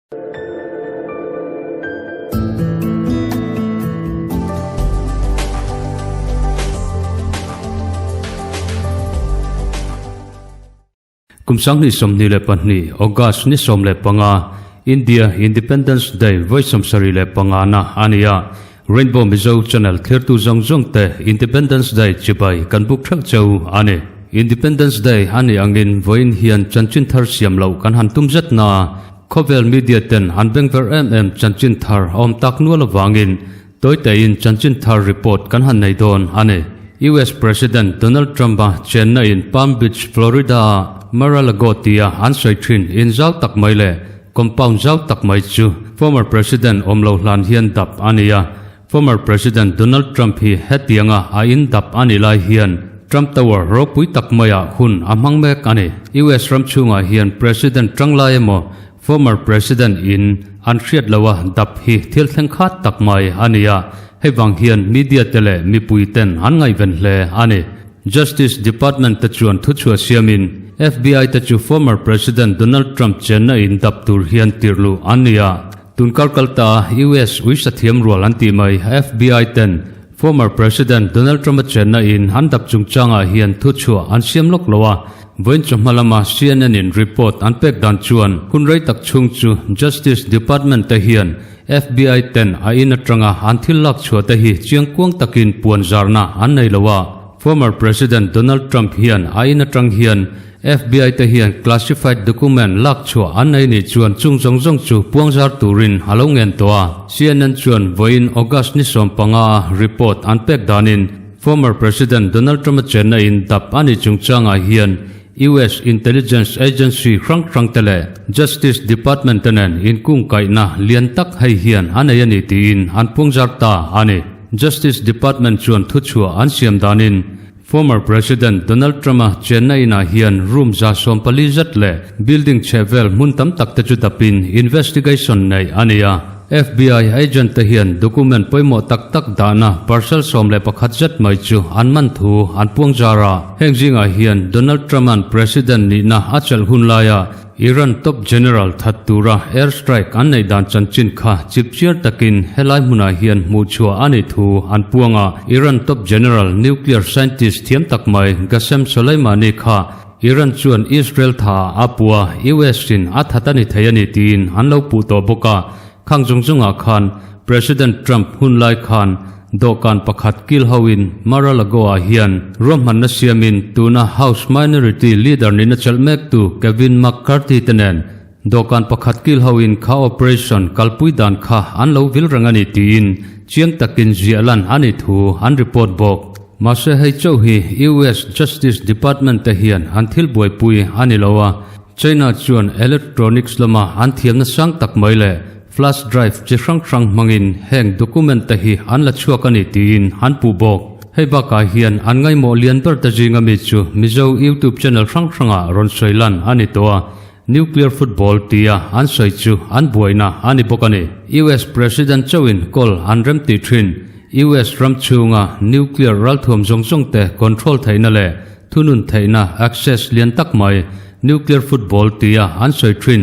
Kum 2022 August ni 15 India Independence Day vawi 75 na a ni a. Rainbow Mizo Channel thlirtu zawng zawng te Independence Day chibai kan buk theuh cheu a ni. Independence Day a nih angin vawiin hian chanchin thar siam loh kan han tum zet na khawvel media ten an bengverh em em chanchin thar a awm tak nual avangin Tawitein chanchin thar report kan han nei dawn a ni. US President Donald Trump-a chenna in Palm Beach, Florida-a Mar-a-Lago tia an sawi thin in zau tak mai leh compound zau tak mai chu former President awm lo hlan hian dap a ni a. Former President Donald Trump hi hetianga a in dap a nih lai hian Trump Tower ropui tak maiah hun a hmang mek a ni. US ram chhungah hian President tanglai emaw Former President in an hriat lo a dap hi thil thleng khat tak mai a ni a, hei vang hian media te leh mipui ten an ngaihven hle a ni. Justice Department te chuan thuchhuah siamin FBI te chu former President Donald Trump chenna in dap tur hian tirh luh an ni a, tun kar kal ta US uisathiam rual an tih mai FBI ten Former President Donald Trump-a chenna in an dap chungchangah hian thuchhuah an siam lawk lo a, vawiin chawhma lama CNN-in report an pek dan chuan hun rei tak chhung chu Justice Department te hian FBI ten a in atanga an thil lak chhuah te hi chiangkuang takin puan zarna an nei lo a. Former President Donald Trump hian a in atang hian FBI te hian classified document lak chhuah an nei nih chuan chung zawng zawng chu puangzar turin a lo ngen tawh a. CNN chuan vawiin August ni 15 a report an pek danin former President Donald Trump-a chenna in dap a nih chungchangah hian US intelligence agency hrang hrang te leh Justice Department te nen inkungkaihna lian tak hei hian a nei a ni tiin an puangzar ta a ni. Justice Department chuan thuchhuah an siam danin Former President Donald Trump-a chenna inah hian room 140 zet leh building chhe vel hmun tam tak te chu dapin investigation neih a ni a. FBI agent te hian document pawimawh tak tak dahna parcel 11 zet mai chu an man thu an puang zar a. Heng zingah hian Donald Trump-a'n President nihna a chelh hun laia Iran top general that tura air strike an neih dan chanchin kha chipchiar takin helai hmunah hian hmuh chhuah a nih thu an puang a. Iran top general nuclear scientist thiam tak mai Qasem Soleimani kha Iran chuan Israel tha a pu a, US in a that a ni thei a ni tiin an lo puh tawh bawk a. Khang zawng zawngah khan President Trump hun lai khan dawhkan pakhat kil hoin Mar-a-Lago-ah hian ruahmanna siamin tuna House Minority Leader nihna chelh mektu Kevin McCarthy te nen dawhkan pakhat kil hoin kha operation kalpui dan kha an lo vil reng a ni tiin chiang takin ziah lan a nih thu an report bawk. Mahse hei chauh hi US Justice Department te hian an thil buaipui a ni lo a, China chuan electronics lama an thiamna sang tak mai leh flash drive chi hrang hrang hmangin heng document te hi an la chhuak a ni tiin an puh bawk. Hei bakah hian an ngaihmawh lian ber te zinga mi chu Mizo YouTube channel hrang hrangah rawn sawi lan a ni tawh a, nuclear football tia an sawi chu an buaina a ni bawk a ni. US President chauhin call an remtih thin. US ram chhunga nuclear ralthuam zawng zawng te control theihna leh Thunun theihna access lian tak mai nuclear football tia an sawi thin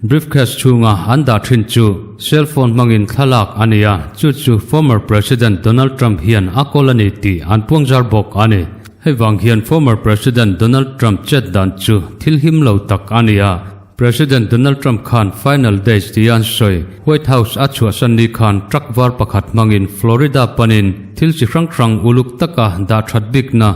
briefcase chhunga an dah thin chu cell phone hmangin thlalak a ni a, chu chu former President Donald Trump hian a kawl a ni tih an puangzar bawk a ni. Hei vang hian former President Donald Trump chet dan chu thil him lo tak a ni a, President Donald Trump khan final days tia an sawi White House a chhuahsan ni khan truck var pakhat hmangin Florida panin thil chi hrang hrang uluk taka dah that bikna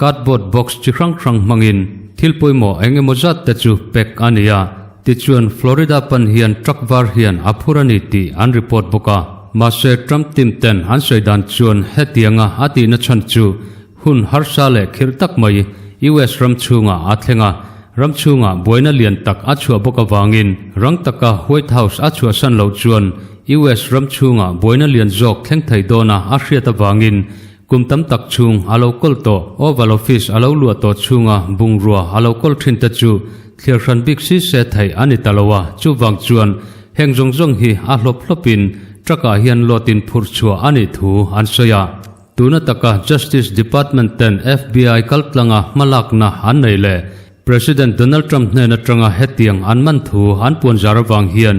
Cardboard box chi hrang hrang hmangin thil pawimawh eng emaw zat te chu pack a ni a, tichuan Florida pan hian truck var hian a phur a ni tih an report bawk a. Mahse Trump team ten an sawi dan chuan hetianga a tihna chhan chu hun harsa leh khirh tak mai US ram chhungah a thleng a, ram chhungah buaina lian tak a chhuah bawk avangin rang taka White House a chhuahsan loh chuan US ram chhungah buaina lian zawk thleng thei dawna a hriat avangin Kum tam tak chhung a lo kawl tawh, Oval Office a lo luah tawh chhunga bungrua a lo kawl thin te chu thlir hran bik si se theih a ni ta lo a, chuvang chuan heng zawng zawng hi a hlawp hlawpin truck-ah hian load-in phurh chhuah a nih thu an sawi a. Tuna taka Justice Department ten FBI kaltlanga hmalakna an nei leh President Donald Trump hnen atanga hetiang an man thu an puanzar avang hian.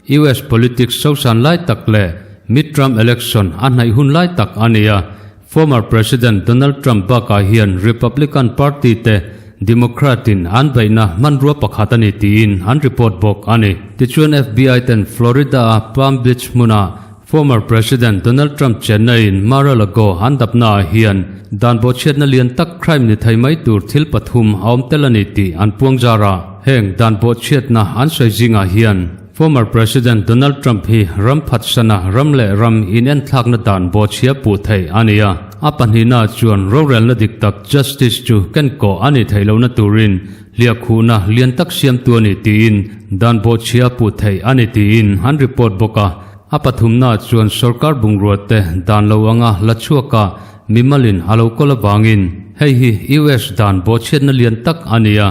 US politics sosan lai tak leh midterm election a hnaih hun lai tak a ni a. Former President Donald Trump bakah hian Republican Party te Democrat in an beihna hmanrua pakhat a ni tiin an report bawk a ni. Tichuan FBI ten Florida a Palm Beach hmuna Former President Donald Trump chenna-in Mar-a-Lago an dapnaah hian dan bawhchhiatna lian tak crime ni thei mai tur thil pathum a awm tel a ni tih an puang zar a. Heng dan bawhchhiatna an sawi zingah hian Former President Donald Trump hi ram phatsana ram leh ram inenthlakna dan bawhchhia puh theih a ni a. A pahnihnaah chuan rorelna dik tak justice chu kenkawh a nih theih lohna turin hliahkhuhna lian tak siamtu a ni tiin dan bawhchhia puh theih a ni tiin an report bawk a. A pathumna chuan sorkar bungrua te dan lo anga la chhuak a, mimalin a lo kawl avangin hei hi US dan bawhchhiatna lian tak a ni a,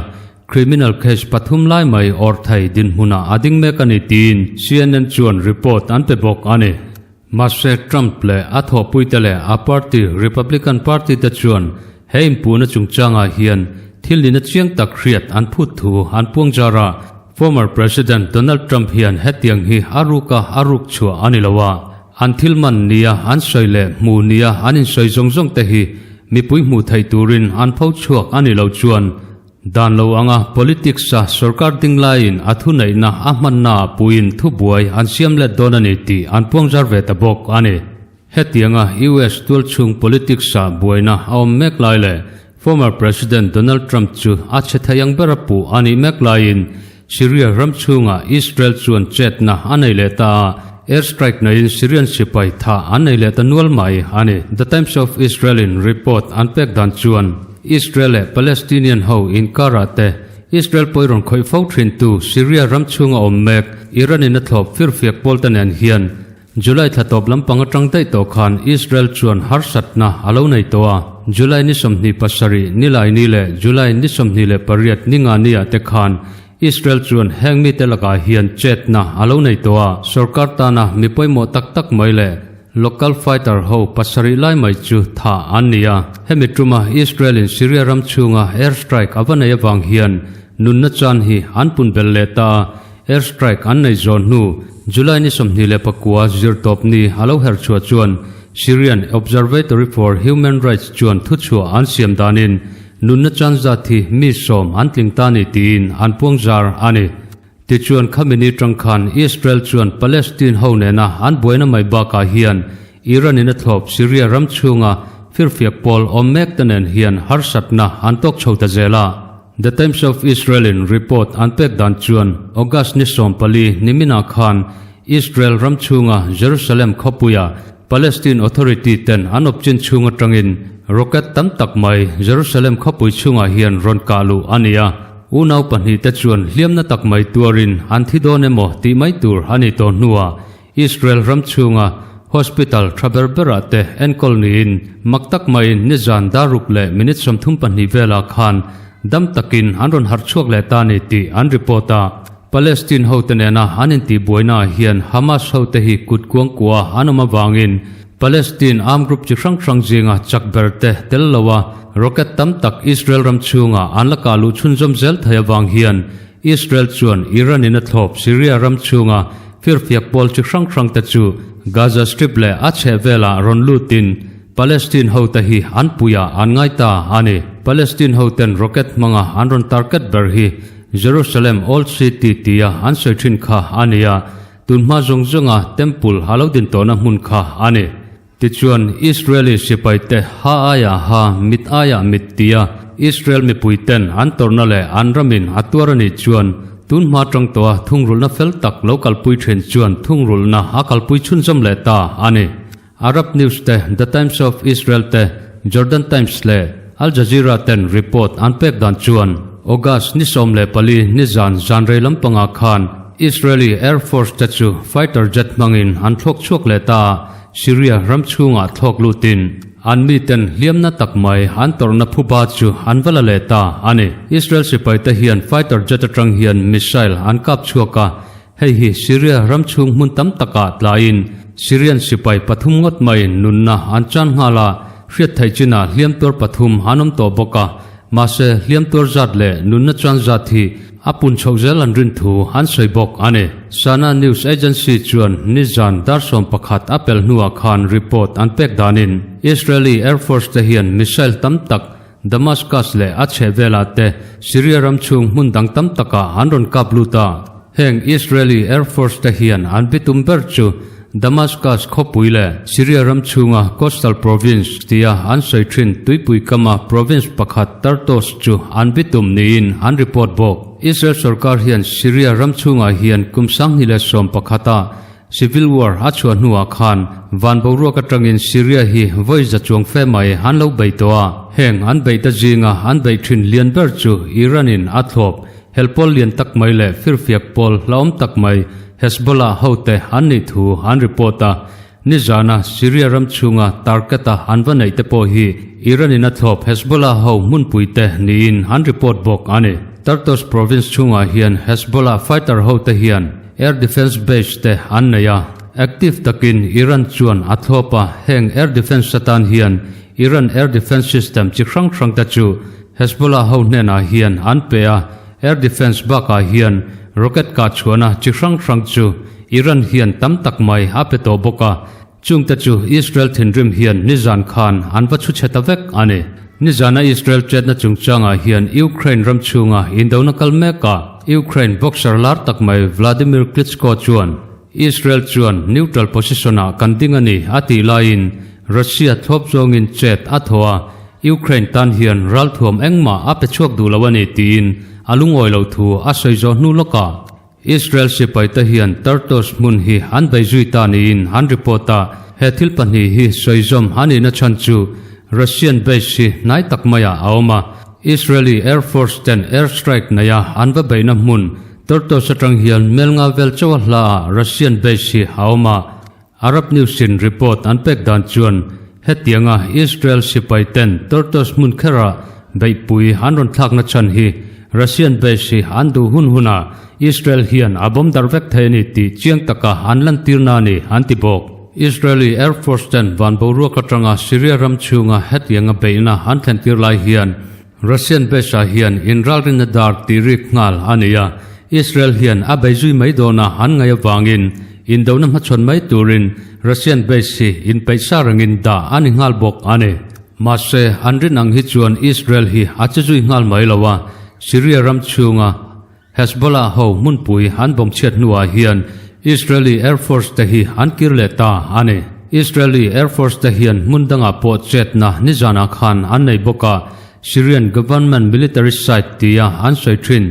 criminal case pathum lai mai awrh thei dinhmunah a ding mek a ni tiin CNN chuan report an pe bawk a ni. Mahse Trump leh a thawhpuite leh a party Republican Party te chuan he inpuhna chungchangah hian thil nina chiang tak hriat an phut thu an puang zar a, Former President Donald Trump hian hetiang hi a ruka a ruk chhuah a ni lo a, an thil man nia an sawi leh hmu nia an insawi zawng zawng te hi mipui hmuh theih turin an pho chhuak a ni lo chuan dan lo anga politics a sorkar ding laiin a thuneihna a hmannaah puiin thubuai an siam let dawn a ni tih an puangzar ve ta bawk a ni. Hetianga US tualchhung politics-ah buaina a awm mek lai leh former President Donald Trump chu a che thei ang bera puh a nih mek laiin Syria ram chhungah Israel chuan chetna a nei leh ta a, airstrike neiin Syrian sipai tha an nei leh ta nual mai a ni. The Times of Israel-in report an pek dan chuan Israel leh Palestinian ho inkarah te Israel pawi rawn khawih fo thintu Syria ram chhunga awm mek Iran-in a thlawp firfiak pawlte nen hian July thla tawp lampang atang daih tawh khan Israel chuan harsatna a lo nei tawh a, July ni 27 nilai ni leh July ni 28 ni nga ni ah te khan Israel chuan heng mite lakah hian chetna a lo nei tawh a, sorkar tana mi pawimawh tak tak mai leh local fighter ho pasarih lai mai chu thah an ni a. Hemi tuma Israel in Syria ram chhunga air strike a va nei avang hian nunna chan hi an pun belh leh ta a, Air strike an nei zawn hnu July ni 29 zirtawp ni a lo her chhuah chuan Syrian Observatory for Human Rights chuan thuchhuah an siam danin nunna chan zat hi mi sawm an tling ta ni tiin an puang zar a ni. Tichuan khami ni tang khan Israel chuan Palestine ho nena an buaina mai bakah hian Iran in a thlawp Syria ram chhunga firfiak pawl awm mek te nen hian harsatna an tawk chho ta zel a. The Times of Israel in report an pek dan chuan August ni 14 niminah khan Israel ram chhunga Jerusalem khawpuia Palestine Authority ten an awpchin chhung atangin rocket tam tak mai Jerusalem khawpui chhungah hian rawn kah luh a ni a. Unau pahnih te chuan hliamna tak mai tuarin an thi dawn emaw tih mai tur a ni tawh hnuah Israel ram chhunga hospital tha ber berah te enkawl niin mak tak maiin nizan daruk leh minute 32 velah khan dam takin an rawn harh chhuak leh ta ni tih an report a. Palestine hote nena an intihbuainaah hian Hamas hote hi kut kuang kuah an awm avangin Palestine armed group chi hrang hrang zinga chak ber te tel loa rocket tam tak Israel ram chhunga an la kah luh chhunzawm zel thei avang hian Israel chuan Iran in a thlawp Syria ram chhunga firfiak pawl chi hrang hrang te chu Gaza Strip leh a chheh velah rawn lutin Palestine hote hi an puiah an ngai ta a ni. Palestine hoten rocket hmanga an rawn target ber hi Jerusalem Old City tia an sawi thin kha a ni a, tunhma zawng zawnga temple a lo din tawhna hmun kha a ni. Tichuan, Israeli sipaite ha aiah ha, mit aiah mit tia Israel mipuiten an tawrhna leh an ramin a tuar a nih chuan tunhma tang tawha thungrulhna fel tak lo kalpui thin chuan thungrulhna a kalpui chhunzawm leh ta a ni. Arab News te, The Times of Israel te, Jordan Times leh Al Jazeera ten report an pek dan chuan August ni 14 nizan zanrei lampangah khan Israeli Air Force te chu fighter jet hmangin an thlawk chhuak leh ta a, Syria ram chhungah thlawk lutin an miten hliamna tak mai an tawrhna phuba chu an va la leh ta a ni. Israel sipaite hian fighter jet atang hian missile an kap chhuak a, hei hi Syria ram chhung hmun tam takah tlaiin Syrian sipai pathum ngawt mai nunna an chan nghal a, hriat theih chinah hliam tuar pathum an awm tawh bawk a, mahse hliam tuar zat leh nunna chuan zat hi. a pun chhoh zel an rin thu an sawi bawk a ni. Sana News Agency chuan nizan dar 11 a pel hnuah khan report an pek danin Israeli Air Force te hian missile tam tak Damascus leh a chhehvelah te Syria ram chhung hmun dang tam takah an rawn kap lut a. Heng Israeli Air Force te hian an bitum ber chu Damascus khawpui leh Syria ram chhunga coastal province tia an sawi thin tuipui kama province pakhat Tartus chu an bitum niin an report bawk. Israel sorkar hian Syria ram chhungah hian kum 2011 a Civil War a chhuah hnuah khan van boruak atangin Syria hi vawi za chuang fe mai an lo bei tawh a. Heng an beihte zinga an beih thin lian ber chu Iran in a thlawp Hel pawl lian tak mai leh firfiak pawl hlauhawm tak mai Hezbollah hote an nih thu an report a. Nizana Syria ram chhunga target-a an va neih te pawh hi Iran in a thlawp Hezbollah ho hmunpui te niin an report bawk a ni. Tartus province chhungah hian Hezbollah fighter hote hian air defense base te an nei a. Active takin Iran chuan a thlawp a, heng air defense atan hian Iran air defense system chi hrang hrang te chu Hezbollah ho hnenah hian an pe a, air defense bakah hian rocket kah chhuahna chi hrang hrang chu Iran hian tam tak mai a pe tawh bawk a, chungte chu Israel thinrim hian nizan khan an va chhu chhe ta vek a ni. Nizana Israel chetna chungchangah hian Ukraine ram chhunga indona kal mekah Ukraine boxer lar tak mai Vladimir Klitschko chuan Israel chuan neutral position-ah kan ding a ni a tih laiin Russia thlawp zawngin chet a thaw a, Ukraine tan hian ralthuam engmah a pe chhuak duh lo a ni tiin a lungawi lo thu a sawi zawh hnu lawkah Israel sipaite hian Tartus hmun hi an bei zui ta niin an report a, he thil pahnih hi sawi zawm a nihna chhan chu Russian base hi hnai tak maiah a awm a, Israeli Air Force ten air strike neia an va beihna hmun Tartus atang hian mel nga vel chauh a hlaah Russian base hi a awm a. Arab News in report an pek dan chuan hetianga Israel sipai ten Tartus hmun kherah beihpui an rawn thlakna chhan hi Russian base hi an duh hun hunah Israel hian a bomb darh vek thei a ni tih chiang taka an lantirna a ni an ti bawk. Israeli Air Force ten van boruak atanga Syria ram chhunga hetianga beihna an thlentir lai hian Russian base ah hian inralrinna dar tih rik nghal a ni a, Israel hian a bei zui mai dawna an ngaih avangin indona hmachhawn mai turin Russian base hi inpeih sa rengin dah a ni nghal bawk a ni. Mahse, an rin ang hi chuan Israel hi a che zui nghal mai lo a, Syria ram chhunga Hezbollah ho hmunpui an bawm chhiat hnuah hian Israeli Air Force te hi an kir leh ta a ni. Israeli Air Force te hian hmun dangah pawh chetna nizanah khan an nei bawk a, Syrian government military site tia an sawi thin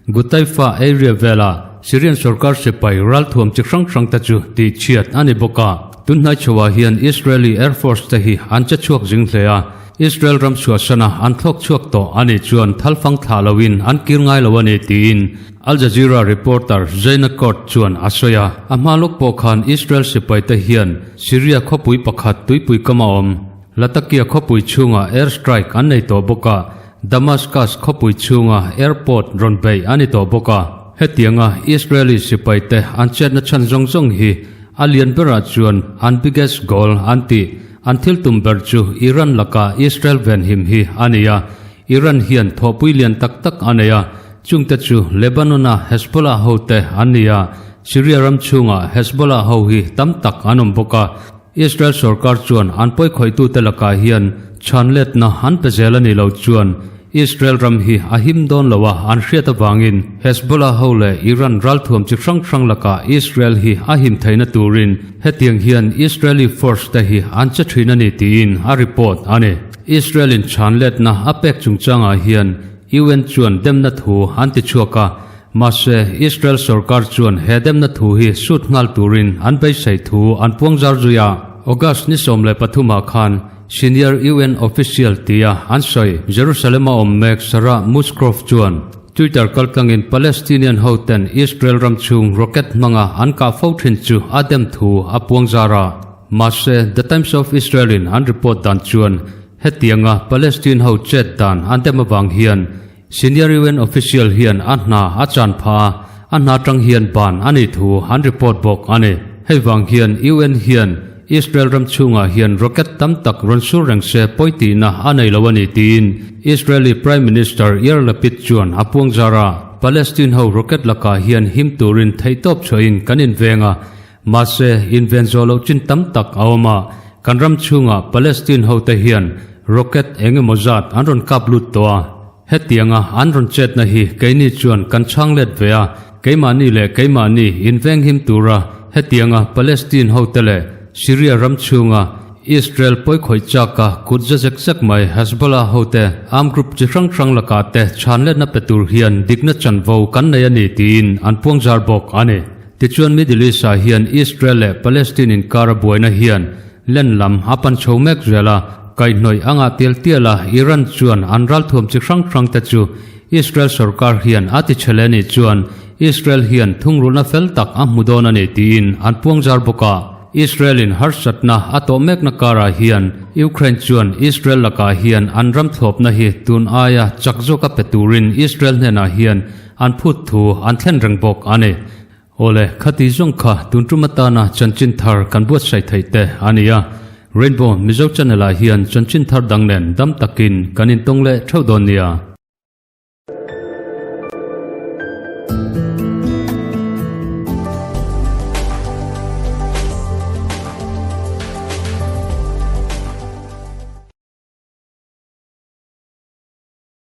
Gutaifa area vela Syrian sorkar sipai ralthuam chi hrang hrang te chu tih chhiat a ni bawk a. Tunhnai chhoah hian Israeli Air Force te hi an che chhuak zing hle a, Israel ram chhuahsana an thlawk chhuak tawh a nih chuan thalfang thlah loin an kir ngai lo a ni tiin Al Jazeera reporter Zeina Kort chuan a sawi a. A hma lawk pawh khan Israel sipaite hian Syria khawpui pakhat tuipui kama awm Latakia khawpui chhunga air strike an nei tawh bawk a, Damascus khawpui chhunga airport rawn beih a ni tawh bawk a. Hetianga Israeli sipaite an chetna chhan zawng zawng hi a lian berah chuan an biggest goal an tih An thil tum ber chu Iran laka Israel venhim hi a ni a, Iran hian thawhpui lian tak tak a nei a, chungte chu Lebanon-a Hezbollah hote an ni a, Syria ram chhungah Hezbollah ho hi tam tak an awm bawk a, Israel sorkar chuan an pawikhawih-tute lakah hian chhanletna an pe zel a nih loh chuan Israel ram hi a him dawn lo a, an hriat avangin Hezbollah ho leh Iran ralthuam chi hrang hrang lakah Israel hi a him theihna turin hetiang hian Israeli force te hi an che thin a ni tiin a report a ni. Israel in chhanletna a pek chungchangah hian UN chuan demna thu an ti chhuak a, mahse Israel sorkar chuan he demna thu hi sut nghal turin an beisei thu an puang zar zui a. August ni 13 ah khan Senior UN official tia an sawi Jerusalem-a awm mek Sarah Musgrove chuan Twitter kaltlangin Palestinian hoten Israel ram chhung rocket hmanga an kah fo thin chu a dem thu a puang zar a. Mahse, The Times of Israel-in an report dan chuan hetianga Palestine ho chet dan an dem avang hian Senior UN official hian a hna a chan phah a, a hna tang hian ban a nih thu an report bawk a ni. Hei vang hian UN hian Israel ram chhungah hian rocket tam tak rawn sur reng se pawi tihna a nei lo a ni tiin Israeli Prime Minister Yair Lapid chuan a puang zar a. Palestine ho rocket lakah hian him turin theihtawp chhuahin kan inveng a, mahse inven zawh loh chin tam tak a awm a, kan ram chhungah Palestine hote hian rocket eng emaw zat an rawn kap lut tawh a. Hetianga an rawn chetna hi keini chuan kan chhang let ve a, keimahni leh keimahni invenghim tura hetianga Palestine hote leh Syria ram chhunga Israel pawikhawih chaka kut za zek zek mai Hezbollah hote armed group chi hrang hrang lakah te chhan letna pe tur hian dikna chanvo kan nei a ni tiin an puangzar bawk a ni. Tichuan Middle East-ah hian Israel leh Palestine inkara buaina hian Len lam a pan chho mek zel a, kaihhnawih a ngah tial tial a, Iran chuan an ralthuam chi hrang hrang te chu Israel sorkar hian a ti chhe leh nih chuan Israel hian thungrulhna fel tak a hmu dawn a ni tiin an puangzar bawk a. Israel in harsatna a tawh mekna karah hian Ukraine chuan Israel lakah hian an ram thlawpna hi tun aia chak zawka pe turin Israel hnenah hian an phut thu an thlen reng bawk a ni. Awle, khati zawng kha tun tum atana chanchin thar kan buatsaih theih te a ni a. Rainbow Mizo Channel ah hian chanchin thar dang nen dam takin kan intawng leh theuh dawn nia.